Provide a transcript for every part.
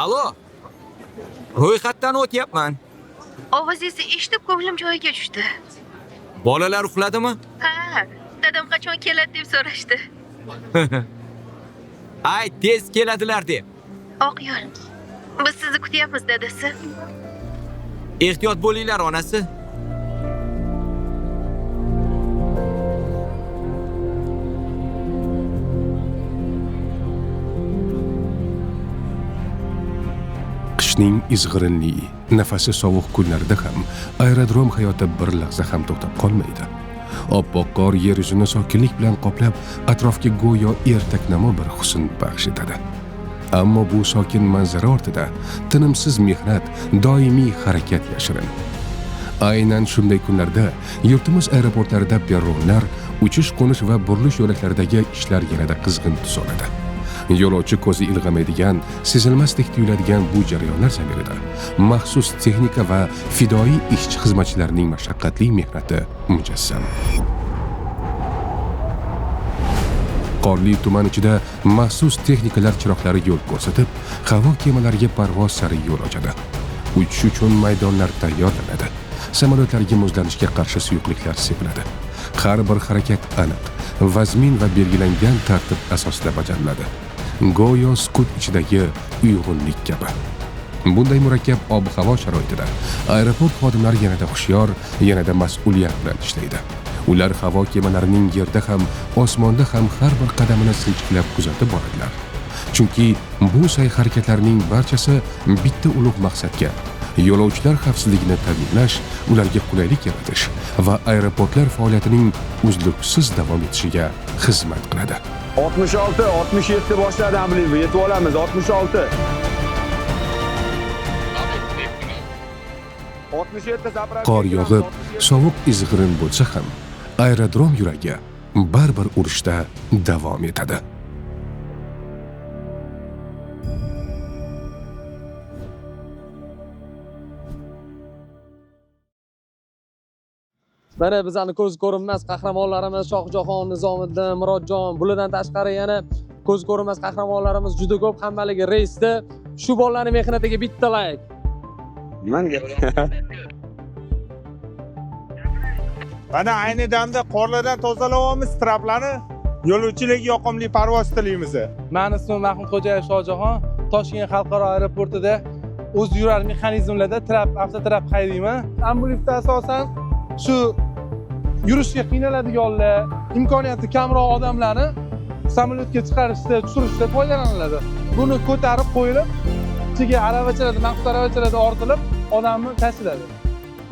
Alo. Ro'yxatdan o'tyapman. Ovozingizni eshitib ko'nglim joyiga tushdi. Bolalar uxladimi? Ha, dadam qachon keladi deb so'rashdi. Ay, tez keladilar deb. Oq yo'l. Biz sizni kutyapmiz, dadasi. Ehtiyot bo'linglar, onasi. Qishning izg'irinli, nafasi sovuq kunlarida ham aerodrom hayoti bir lahza ham to'xtab qolmaydi. Oppoq qor yer yuzini sokinlik bilan qoplab, atrofga go'yo ertaknamo bir husn baxsh etadi. Ammo bu sokin manzara ortida tinimsiz mehnat, doimiy harakat yashirin. Aynan shunday kunlarda yurtimiz aeroportlarida perronlar, uchish, qo'nish va burilish yo'laklaridagi ishlar yanada qizg'in tus oladi. Yo'lovchi ko'zi ilg'amaydigan, sezilmasdek tuyuladigan bu jarayonlar zamirida maxsus texnika va fidoyi ishchi xizmatchilarning mashaqqatli mehnati mujassam. Qorli tuman ichida maxsus texnikalar chiroqlari yo'l ko'rsatib, havo kemalariga parvoz sari yo'l ochadi. Uchish uchun maydonlar tayyorlanadi. Samolyotlarga muzlanishga qarshi suyuqliklar sepiladi. Har bir harakat aniq, vazmin va belgilangan tartib asosida bajariladi. Go'yo sukut ichidagi uyg'unlik kabi. Bunday murakkab ob-havo sharoitida aeroport xodimlari yanada hushyor, yanada mas'uliyat bilan ishlaydi. Ular havo kemalarining yerda ham, osmonda ham har bir qadamini sinchiklab kuzatib boradilar. Chunki bu sa'y-harakatlarning barchasi bitta ulug' maqsadga: yo'lovchilar xavfsizligini ta'minlash, ularga qulaylik yaratish va aeroportlar faoliyatining uzluksiz davom etishiga xizmat qiladi. 66, 67 boshladi Amliyev, yetib olamiz 66. 67 zapravka. Qor yog'ib, sovuq izg'irin bo'lsa ham, aerodrom yuragi baribir urishda davom etadi. Mana bizani ko'z ko'rinmas qahramonlarimiz Shohjahon, Nizomiddin, Murodjon, bulardan tashqari yana ko'z ko'rinmas qahramonlarimiz juda ko'p, hammaligi reysda. Shu bolalarning mehnatiga bitta like. Nimani Mana ayni damda qorlardan tozalayapmiz traplarni. Yo'lovchilarga yoqimli parvoz tilaymiz. Mani ismim Mahmudxo'jayev Shohjahon. Toshkent xalqaro aeroportida o'z yurar mexanizmlarda trap, avtotrap haydayman. Ambuliftda asosan shu yurishga qiynaladiganlar, imkoniyati kamroq odamlarni samolyotga chiqarishda, tushirishda foydalaniladi. Buni ko'tarib qo'yilib, ichiga aravachalarda, maxsus aravachalarda ortilib, odamni tashiladi.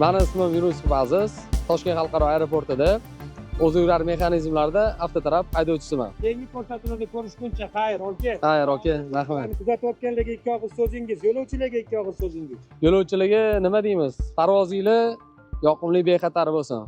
Mani ismim Yunusov Aziz. Toshkent xalqaro aeroportida o'zi yurar mexanizmlarda avtotrap haydovchisiman. Keyingi ko'rsatuvlarda ko'rishguncha xayr, aka. Xayr, aka, rahmat. Kuzatayotganlarga ikki og'iz so'zingiz, yo'lovchilarga ikki og'iz so'zingiz. Yo'lovchilarga nima deymiz? Parvozinglar yoqimli, bexatar bo'lsin.